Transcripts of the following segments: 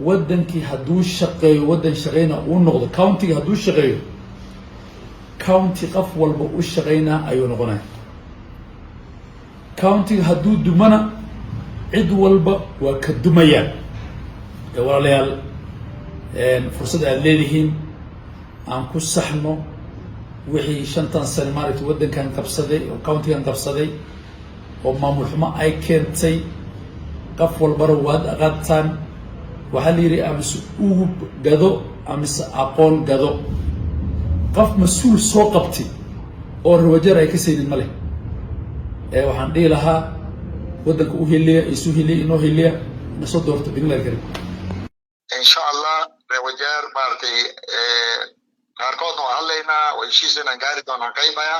Waddankii hadduu shaqeeyo, waddan shaqeyna uu noqdo, countyga hadduu shaqeeyo, county qof walba u shaqeynaa ayuu noqonaya. Countyga hadduu dumana, cid walba waa ka dumayaan. Walaalayaal, fursad aada leedihiin aan ku saxno wixii 5tan sane maaragtay waddankan qabsaday oo countygan qabsaday oo maamul xumo ay keentay. Qof walbana waad aqaantaan, waxaa la yidhi, amise ugub gado amise aqoon gado. Qof mas-uul soo qabtay oo reer Wajeer ay ka saynin ma leh. Waxaan dhihi lahaa, waddanka u hiliya, isu hiliya, inoo hiliya, ina soo doorto binilahi karim. Insha Allah, reer Wajeer maaragtay qaarkoodna waa hadlaynaa, waa heshiis inaan gaari doonaan qaybaya,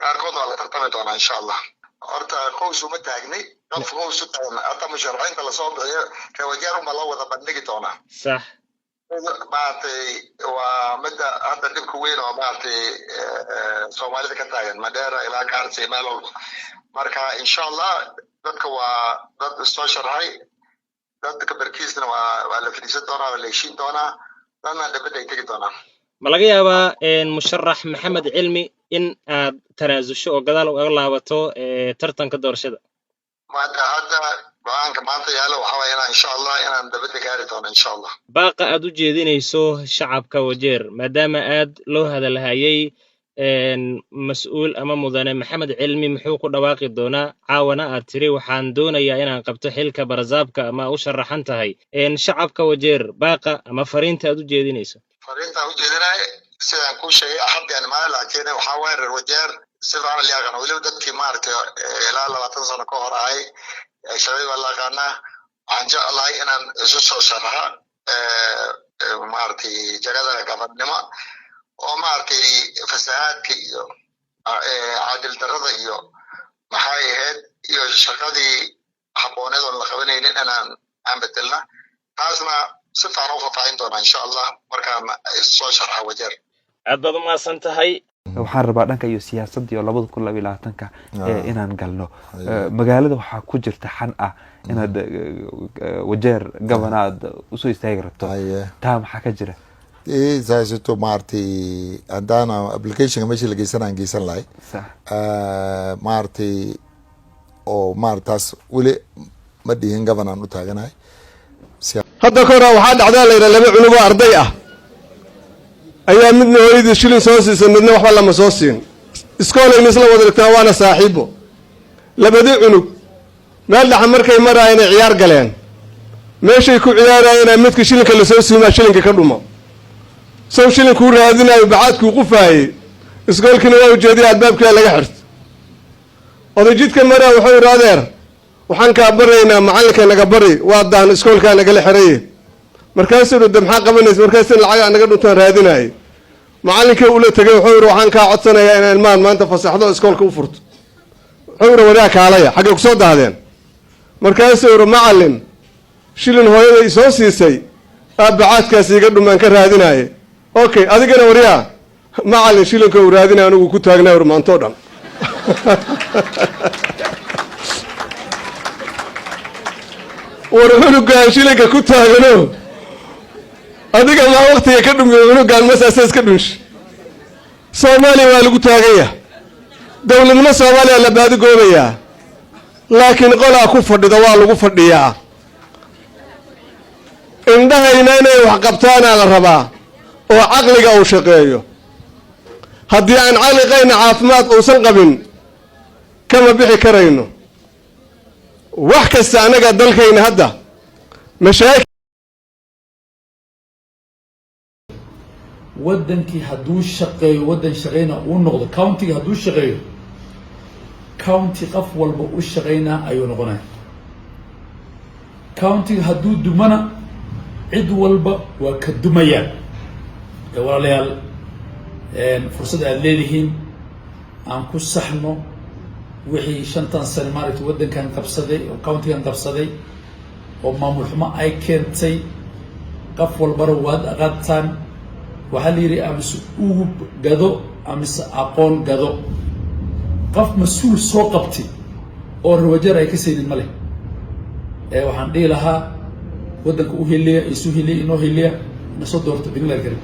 qaarkoodna waa la tartami doonaa insha Allah. Horta qows uma taagni, qof qows u taagan hadda musharaxiinta lasoo bixiyo reer Wajeer unbaa loo wada bandhigi doonaa. Maaragtay, waa midda hadda dhibka weyn oo maaragtay Soomaalida ka taagan Mandheera ilaa Gaarisa, meel walba. Marka insha Allah dadka waa dad soo sharxay, dadka barkiisna waa la fadhiisan doonaa, waa la heshiin doonaa, dadna dibadda ay tegi doonaan. Ma laga yaabaa, musharax Maxamed Cilmi, in aad tanaasusho oo gadaal uga laabato tartanka doorashada? Maanta hadda go-aanka maanta yaalo waxaa waaya inaan insha Allah inaan dabadda gaari doono insha Allah. Baaqa aad u jeedinayso shacabka Wajeer, maadaama aad loo hadalhayay mas-uul ama mudane Maxamed Cilmi muxuu ku dhawaaqi doonaa, caawana aad tiri waxaan doonayaa inaan qabto xilka barasaabka ama u sharaxan tahay, shacabka Wajeer baaqa ama fariinta aad u jeedinayso? Fariintaan u jeedinaya, sidaan kuu sheegay axaddi aan imaanay, laakiin waxaa waaya reer Wajeer si fiican la yaqaana, weliba dadkii maaragtay ilaa 20 sano ka hor ahay shalay baa la yaqaanaa. Waxaan jeclahay inaan isu soo sharaxa maaragtay jagada gabadhnimo oo maaragtay fasahaadka iyo caadil darrada iyo maxay ahayd iyo shaqadii habbooneed oon la qabanaynin inaan aan bedelna. Taasna si fiican u faahfaahin doonaa insha Allah markaan soo sharxa Wajeer. Aad baad u mahadsan tahay. Waxaan rabaa dhanka iyo siyaasadii oo 2022-ka inaan galno. Magaalada waxaa ku jirta xan ah inaad Wajeer governor aad usoo istaagi rabto. Taa maxaa ka jira? Saasito maaragtay, haddaan applicationka meesha la geysan aan geysan lahay, maaragtay, oo maarata taas weli ma dhihin governor aan u taaganahay. Hadda ka hora waxaa dhacdaa la yidhaha, laba cunugoo arday ah ayaa midna hooyadii shilin soo siisay, midna waxba lama soo siin. Iskoolayna isla wada dhigtaan, waana saaxiibo. Labadii cunug meel dhaxa markay maraayeen ciyaar galeen. Meeshay ku ciyaarayeen midka shilinka lasoo siimaa shilinka ka dhumo. Sow shilinkuu raadinayo, bacaadkuu qufaayey, iskoolkiina waa ujeediya, albaabkiia laga xirto. Oday jidka maraa wuxuu yidhi, "Adeer, waxaan kaa baraynaa, macallinka naga bari, waa daan iskoolkaa nagala xiraye." Markaasuu yidhi, "De maxaa qabanaysa?" Markaasuu, "Lacag naga dhuntaan raadinaayay." Macallinkii ula tegay wuxuu yidhi, "Waxaan kaa codsanayaa inaa ilmahan maanta fasaxdo, iskoolka u furto." Wuxuu yidhi, "Wadaa kaalaya, xaggay kusoo daadeen?" Markaasuu yidhi, "Macallin, shilin hooyada isoo siisay aabbacaadkaas iiga dhumaan ka raadinaaye." "Okay, adigana waryaa?" "Macallin, shilinka uu raadinaya anigu ku taagnaa ur maantoo dhan." War cunugaan shilinka ku taagano adiga maa waktiga ka dhumiyo? Cunugaan masaase iska dhunsh. Soomaaliya waa lagu taaganya, dowladnimo Soomaaliya la baadigoobayaa, laakiin qolaa ku fadhida waa lagu fadhiyaa. Indhahayna inay wax qabtaanaa la rabaa oo caqliga uu shaqeeyo. Haddii aan caqliqayna caafimaad uusan qabin, kama bixi karayno wax kasta. Annaga dalkayna hadda mashaakil. Waddankii hadduu shaqeeyo, waddan shaqeyna uu noqdo, countyga hadduu shaqeeyo, county qof walba u shaqeynaa ayuu noqonaya. Countyga hadduu dumana, cid walba waa ka dumayaan. Walaalayaal, fursad aada leedihiin aan ku saxno wixii 5tan sane maaragtay waddankan qabsaday oo countygan qabsaday oo maamul xumo ay keentay. Qof walbana waad aqaantaan, waxaa la yidhi, amise ugub gado amise aqoon gado. Qof mas-uul soo qabtay oo reer Wajeer ay ka saynin ma leh. Waxaan dhihi lahaa Waddanka u hiliya, isu hiliya, inoo hiliya, ina soo doorta bidnillahi alkarim.